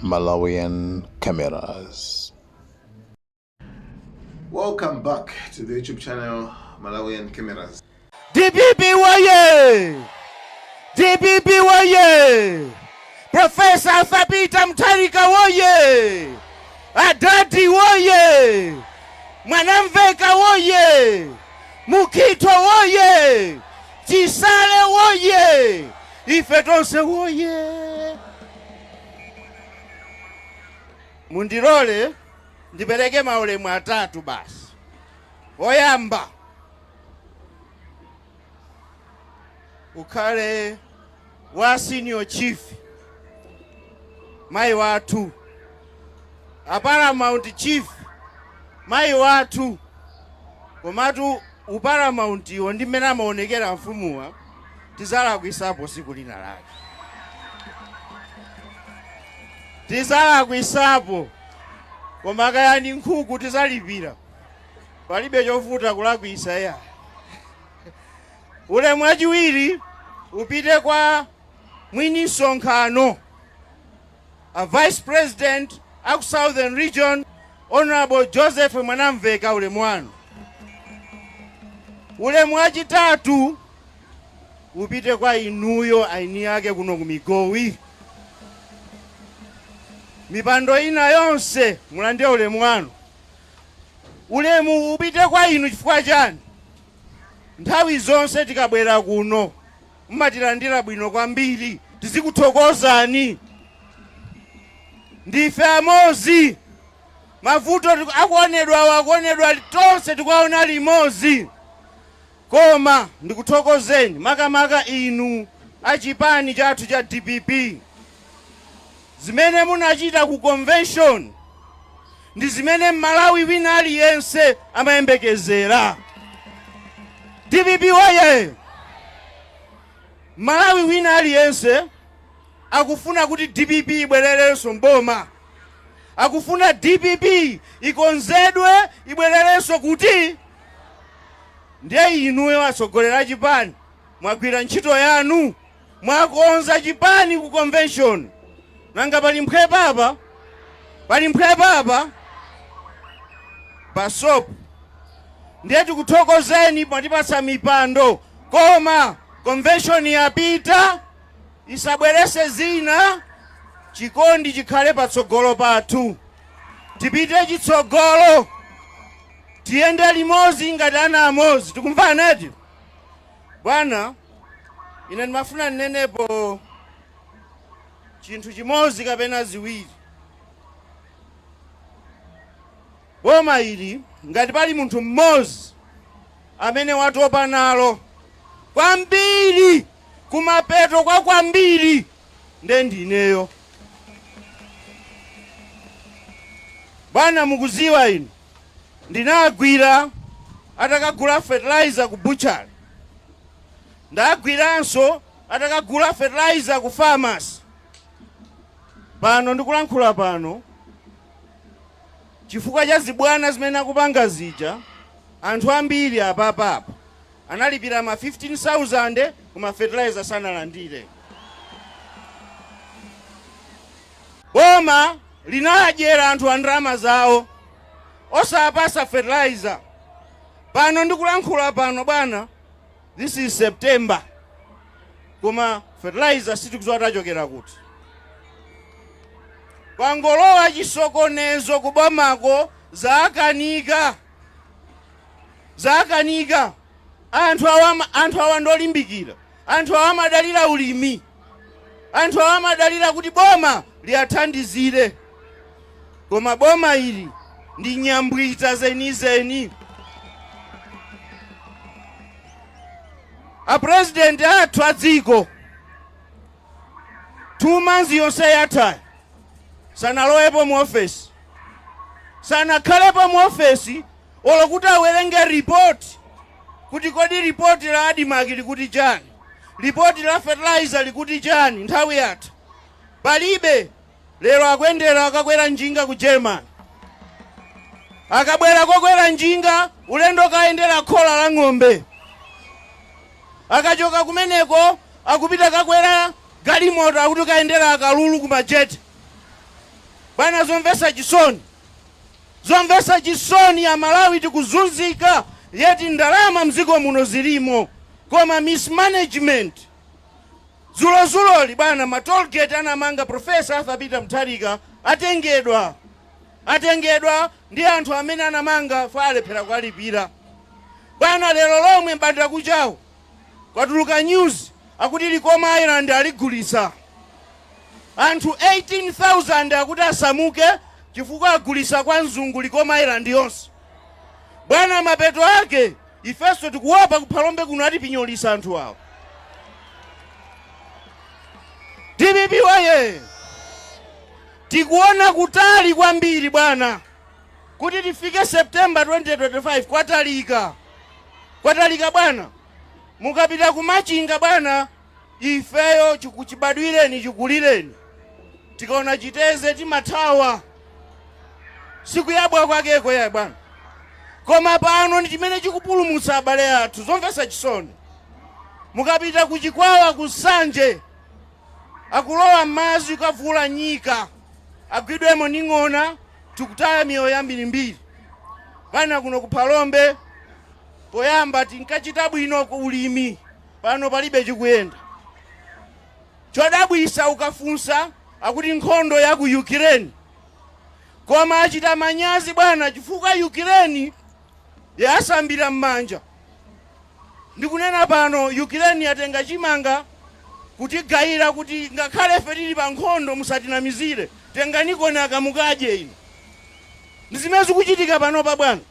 Malawian Cameras. Welcome back to the YouTube channel Malawian Cameras. DPP woye! DPP woye! Professor Arthur Peter Mutharika woye! Adadi woye! Mwanamveka woye! Mukhito woye! Chisale woye! Ife tonse woye! Mundilole ndipereke maulemu atatu basi. Oyamba ukhale wa senior chief mayi wathu a paramount chief mayi wathu komatu uparamount-wo ndi mmene amaonekera mfumuwa tizalakwisapo siku lina lake tizalakwisapo koma kaya ndi nkhuku tizalipira palibe chovuta kulakwisa ya ulemu wachiwiri upite kwa mwini msonkhano a vice president aku southern region honorable joseph mwanamveka ulemu wanu ulemu wachitatu upite kwa inuyo aini ake kuno ku Migowi mipando ina yonse mulandire ulemu wanu ulemu upite kwa inu chifukwa chani nthawi zonse tikabwera kuno mmatilandira bwino kwambiri tizikuthokozani ndife amozi mavuto akuonedwa akuonedwa tonse tikuwaona limodzi Koma ndikuthokozeni makamaka inu a chipani chathu cha dpp. Zimene munachita ku convention ndi zimene Mmalawi wina aliyense amayembekezera. Dpp woye! Mmalawi wina aliyense akufuna kuti dpp ibwererenso m'boma. Akufuna dpp ikonzedwe ibwererenso kuti Ndiye inuyo atsogoleri a chipani mwagwira ntchito yanu, mwakonza chipani ku convention. Nanga pali mphwepa apa? Pali mphwepa apa? Basop. Ndiye tikuthokozeni mwatipatsa mipando, koma convention yapita isabwerese zina, chikondi chikhale patsogolo pathu. Tipite chitsogolo. Tiyende limodzi ngati ana amodzi. Tikumvana eti? Bwana, ine ndimafuna ndinenepo chinthu chimodzi kapena ziwiri. Boma ili ngati pali munthu mmodzi amene watopa nalo kwambiri kumapeto kwa kwambiri nde ndineyo. Bwana mukuziwa inu ndinagwira atakagula fertilizer ku butchery, ndagwiranso atakagula fertilizer ku farmers. Pano ndikulankhula pano chifukwa cha zibwana zimene akupanga zija, anthu ambiri apapapa analipira ma 15,000 koma fertilizer sanalandire. Boma linadyera anthu a ndalama zawo osapasa fertilizer. Pano ndikulankhula pano bwana, this is September, koma fertilizer sitikudziwa tachokera kuti. Kwangolowa chisokonezo kubomako, zakanika zakanika. Anthu awa, anthu awa ndolimbikira, anthu awa amadalira ulimi, anthu awa amadalira kuti boma liwathandizire, koma boma ili ndi nyambwita zenizeni. A president athu a dziko 2 months yonse yathayi sanalowepo mu ofesi, sanakhalepo mu ofesi olo kuti awerenge report kuti kodi report la ADMARC likuti chani, report la fertilizer likuti chani. Nthawi yatha palibe. Lero akuyendera akakwera njinga ku Germany, akabwera kokwera njinga ulendo kayendera khola la ng'ombe, akachoka kumeneko akupita kakwera galimoto akuti kayendera akalulu ku Majete. Bwana, zomvetsa chisoni, zomvetsa chisoni. Amalawi tikuzunzika, yet ndalama mdziko muno zilimo, koma mismanagement. Zulozuloli bwana, ma tollgate anamanga Professor Arthur Peter Mutharika atengedwa, atengedwa ndi anthu amene anamanga fa alephera kuwalipira. Bwana, lero lomwe mbanda kuchawo kwatuluka news akuti Likoma Island aligulisa. Anthu 18,000 akuti asamuke chifukwa agulisa kwa mzungu Likoma Island yonse. Bwana, mapeto ake ifenso tikuopa kuphalombe kuno atipinyolisa anthu awo. DPP waye! Tikuona kutali kwambiri bwana, kuti tifike September 2025 kwatalika, kwatalika bwana. Mukapita kumachinga bwana, ifeyo chikuchibadwireni chikulireni, tikaona chiteze timathawa, sikuyabwa kwakeko ya bwana. Koma pano ndi chimene chikupulumutsa abale athu. Zomvetsa chisoni. Mukapita kuchikwawa, kusanje, akulowa m'madzi kukavula nyika, agwidwemo ndi ng'ona. Tikutaya miyoyo yambirimbiri bwana. Kuno kuphalombe poyamba tinkachita bwino ku ulimi, pano palibe chikuyenda. Chodabwisa, ukafunsa akuti nkhondo ya ku Ukraine. Koma achita manyazi bwana, chifukwa Ukraine yasambira m'manja. Ndikunena pano Ukraine yatenga chimanga kutigayira kuti ngakhale ife tili pa nkhondo, musatinamizire, tenganikoni akamukadye ino. Ndi zimene zikuchitika panopa bwana.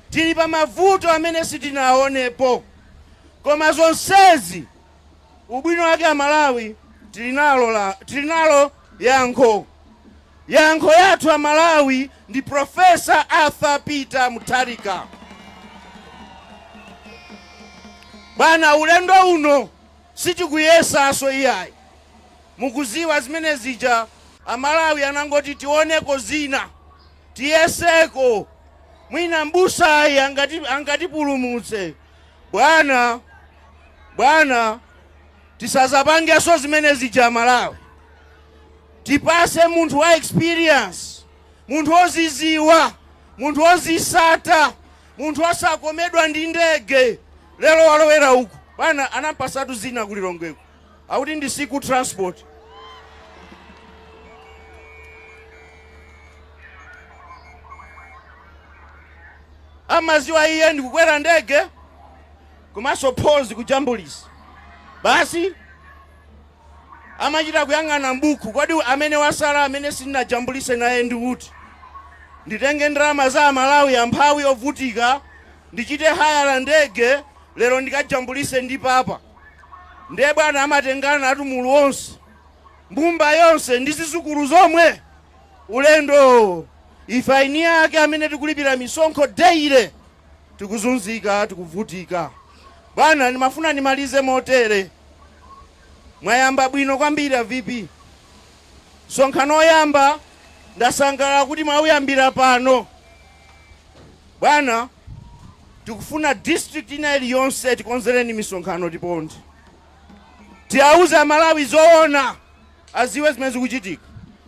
Tili pa mavuto amene sitinaonepo, koma zonsezi ubwino wake Amalawi tili nalo yankho. Yankho yathu Amalawi ndi Professor Arthur Peter Mutharika. Bwana, ulendo uno sitikuyesaso iyayi. Mukuziwa zimene zija, Amalawi anangoti tioneko zina, tiyeseko mwina mbusayi angatipulumutse. Bwana, bwana, tisazapangenso zimene zija. Malawi, tipase munthu wa experience, munthu woziziwa, munthu wozisata, munthu osakomedwa ndi ndege. Lero walowera uku bwana, anampasatu zina kulilongweko akuti ndi siku transport. Amaziwa iye ndikukwera ndege komanso phozi kujambulisa basi. Amachita kuyang'ana mbuku, kodi amene wasala amene sindinajambulise naye ndi kuti nditenge ndalama za Amalawi amphawi ovutika, ndichite hire la ndege, lero ndikajambulise ndi papa. Ndiye bwana, amatengana atumulu onse, mbumba yonse ndi zizukulu zomwe ulendo. Ife aini ake amene tikulipira misonkho daily tikuzunzika, tikuvutika. Bwana, ndimafuna ndimalize motere. Mwayamba bwino kwambiri a VP. Msonkhano oyamba ndasangalala kuti mwauyambira pano. Bwana, tikufuna district ina iliyonse tikonzereni misonkhano, tiponde, tiyauze Amalawi zoona, aziwe zimene zikuchitika.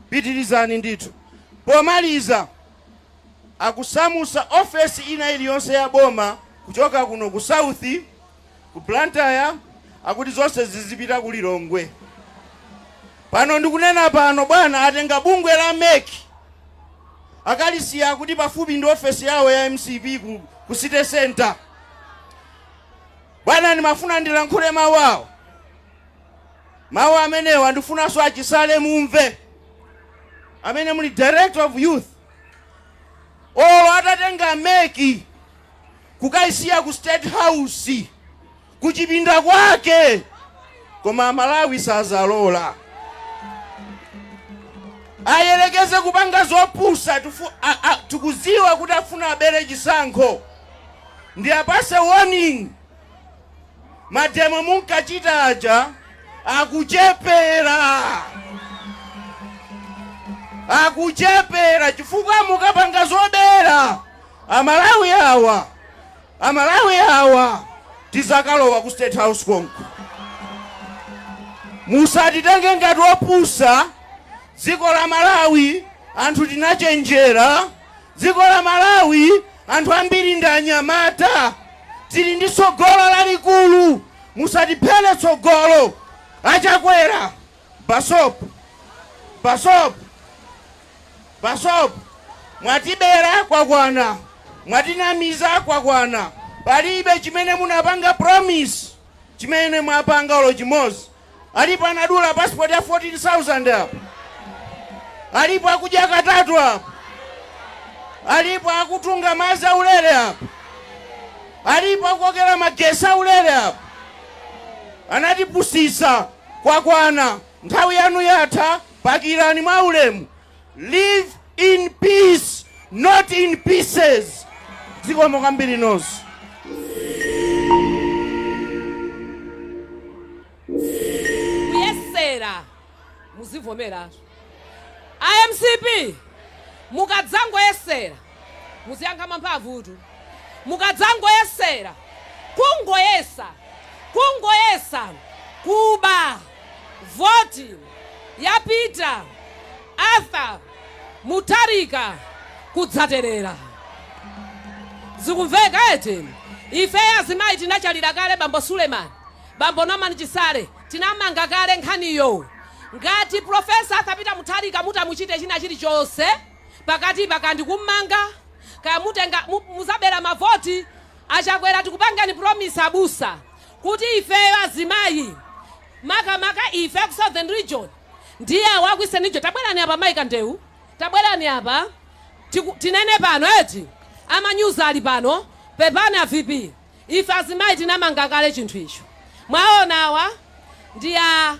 Pitirizani ndithu. Pomaliza, akusamusa ofesi ina iliyonse ya boma kuchoka kuno ku South, ku Blantyre, akuti zonse zizipita ku Lilongwe. Pano ndikunena pano bwana, atenga bungwe la MEC akalisiya kuti pafupi ndi ofesi yawo ya MCP ku city center. Bwana, ndimafuna ndilankhule mawu awo. Mawu amenewa ndifunanso achisale mumve, amene muli director of youth. Olo atatenga MEC kukayisiya ku State House kuchipinda kwake, koma Amalawi sazalola. Ayelekeze kupanga zopusa. Tikuziwa kuti afuna abere chisankho. Ndi apase warning, mademo munkachita aja akuchepera, akuchepera, chifukwa mukapanga zobera, Amalawi awa, Amalawi awa tizakalowa ku State House konko. Musatitenge ngati opusa. Dziko la Malawi anthu tinachenjera. Dziko la Malawi anthu ambiri ndi anyamata. Tili ndi tsogolo lalikulu. Musatiphere tsogolo. Achakwera, basop, basop, basop. Mwatibera kwakwana, mwatinamiza kwakwana. Palibe chimene munapanga promise chimene mwapanga olo chimodzi. Alipo anadula passport ya 14,000 apo, alipo akudya katatu apo, alipo akutunga madzi aulere apo, alipo akukokera magesi aulere apo. Anatipusisa kwakwana. Nthawi yanu yatha, pakirani mwa ulemu. Live in peace, not in pieces. Zikomo kwambiri nonse. Kuyesera muzivomera a MCP, mukadzangoyesera muziyankha mwamphamvutu. Mukadzangoyesera, kungoyesa, kungoyesa kuba voti ya Peter Arthur Mutharika, kudzaterera. Zikumveka eti? Ife azimayi tinachalira kale bambo Suleiman, bambo Norman Chisale, tinamanga kale nkhaniyo. Ngati Professor Arthur Peter Mutharika mutamuchite china chilichonse pakati pakandi kummanga, kaya mutenga muzabera mavoti aChakwera, tikupangani promise abusa kuti ifeyo azimayi, makamaka ife aku Southern Region ndiye awo aku Eastern Region, tabwerani apa, mayi Kandeu, tabwerani apa. Tinene pano eti, amanyuza ali pano. Pepani a VP, ife azimayi tinamanga kale chinthu icho. Mwaona, awa ndi a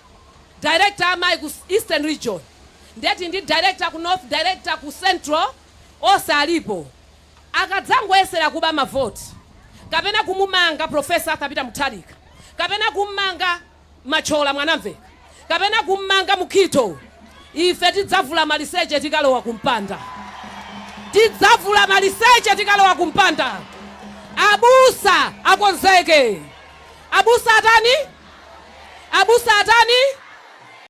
director amayi ku Eastern Region, ndeti ndi director ku North, director ku Central, onse alipo. Akadzangoyesera kuba mavoti kapena kumumanga Professor Arthur Peter Mutharika kapena kummanga Machola Mwanamveka kapena kummanga Mukhito, ife tidzavula maliseche tikalowa kumpanda. Tidzavula maliseche tikalowa kumpanda. Abusa akonzeke. Abusa atani? Abusa atani?